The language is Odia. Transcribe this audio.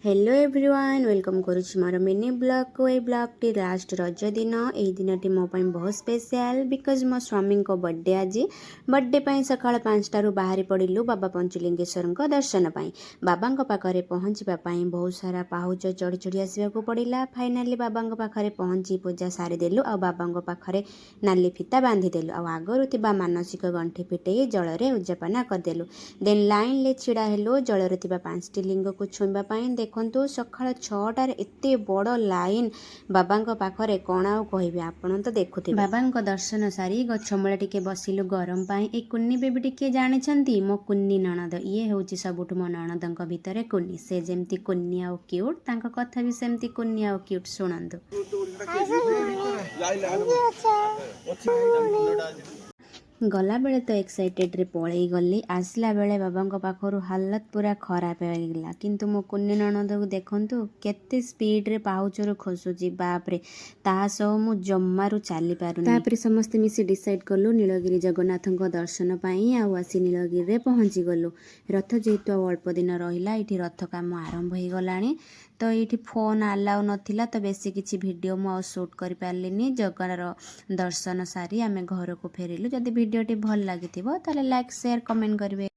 ହ୍ୟାଲୋ ଏଭ୍ରିୱାନ୍, welcome କରୁଛି ମୋର ମିନି ବ୍ଲଗ୍କୁ। ଏଇ ବ୍ଲଗ୍ଟି ଲାଷ୍ଟ ରଜ ଦିନ। ଏଇ ଦିନଟି ମୋ ପାଇଁ ବହୁତ ସ୍ପେଶିଆଲ୍, because ମୋ ସ୍ୱାମୀଙ୍କ ବର୍ଥଡେ ଆଜି। ବର୍ଥଡେ ପାଇଁ ସକାଳ 5ଟାରୁ ବାହାରି ପଡ଼ିଲୁ ବାବା ପଞ୍ଚଲିଙ୍ଗେଶ୍ୱରଙ୍କ ଦର୍ଶନ ପାଇଁ। ବାବାଙ୍କ ପାଖରେ ପହଞ୍ଚିବା ପାଇଁ ବହୁତ ସାରା ପାହୁଚ ଚଢ଼ି ଚଢ଼ି ଆସିବାକୁ ପଡ଼ିଲା। ଫାଇନାଲି ବାବାଙ୍କ ପାଖରେ ପହଞ୍ଚି ପୂଜା ସାରିଦେଲୁ ଆଉ ବାବାଙ୍କ ପାଖରେ ନାଲି ଫିତା ବାନ୍ଧିଦେଲୁ ଆଉ ଆଗରୁ ଥିବା ମାନସିକ ଗଣ୍ଠି ଫିଟେଇ ଜଳରେ ଉଦଯାପନା କରିଦେଲୁ। ଦେନ୍ ଲାଇନ୍ରେ ଛିଡ଼ା ହେଲୁ ଜଳରେ ଥିବା ପାଞ୍ଚଟି ଲିଙ୍ଗକୁ ଛୁଇଁବା ପାଇଁ। ଦେଖନ୍ତୁ, ସକାଳ 6ଟାରେ ଏତେ ବଡ଼ ଲାଇନ୍ ବାବାଙ୍କ ପାଖରେ, କ'ଣ ଆଉ କହିବି, ଆପଣ ତ ଦେଖୁଥିବେ। ବାବାଙ୍କ ଦର୍ଶନ ସାରି ଗଛ ମୂଳେ ଟିକେ ବସିଲୁ ଗରମ ପାଇଁ। ଏଇ କୁନି ବେବି କିଏ ଜାଣିଛନ୍ତି? ମୋ କୁନି ନଣଦ। ଇଏ ହେଉଛି ସବୁଠୁ ମୋ ନଣଦଙ୍କ ଭିତରେ କୁନି। ସେ ଯେମିତି କୁନି ଆଉ କ୍ୟୁଟ୍, ତାଙ୍କ କଥା ବି ସେମିତି କୁନି ଆଉ କ୍ୟୁଟ୍। ଶୁଣନ୍ତୁ। ଗଲାବେଳେ ତ ଏକ୍ସାଇଟେଡ଼ରେ ପଳେଇ ଗଲି, ଆସିଲା ବେଳେ ବାବାଙ୍କ ପାଖରୁ ହାଲତ ପୁରା ଖରାପ ହେଇଗଲା। କିନ୍ତୁ ମୋ କୁନି ନଣନ୍ଦକୁ ଦେଖନ୍ତୁ, କେତେ ସ୍ପିଡ଼ରେ ପାହୁଚରୁ ଖସୁଛି। ବାପରେ, ତା ସହ ମୁଁ ଜମାରୁ ଚାଲିପାରୁନି। ତାପରେ ସମସ୍ତେ ମିଶି ଡିସାଇଡ଼୍ କଲୁ ନୀଳଗିରି ଜଗନ୍ନାଥଙ୍କ ଦର୍ଶନ ପାଇଁ ଆଉ ଆସି ନୀଳଗିରିରେ ପହଞ୍ଚିଗଲୁ। ରଥ ଯେହେତୁ ଆଉ ଅଳ୍ପ ଦିନ ରହିଲା, ଏଇଠି ରଥ କାମ ଆରମ୍ଭ ହେଇଗଲାଣି। ତ ଏଇଠି ଫୋନ୍ ଆଲାଉ ନଥିଲା, ତ ବେଶୀ କିଛି ଭିଡ଼ିଓ ମୁଁ ଆଉ ସୁଟ୍ କରିପାରିଲିନି। ଜଗାର ଦର୍ଶନ ସାରି ଆମେ ଘରକୁ ଫେରିଲୁ। ଯଦି ଭିଡ଼ିଓଟି ଭଲ ଲାଗିଥିବ, ତାହେଲେ ଲାଇକ୍, ସେୟାର, କମେଣ୍ଟ କରିବେ।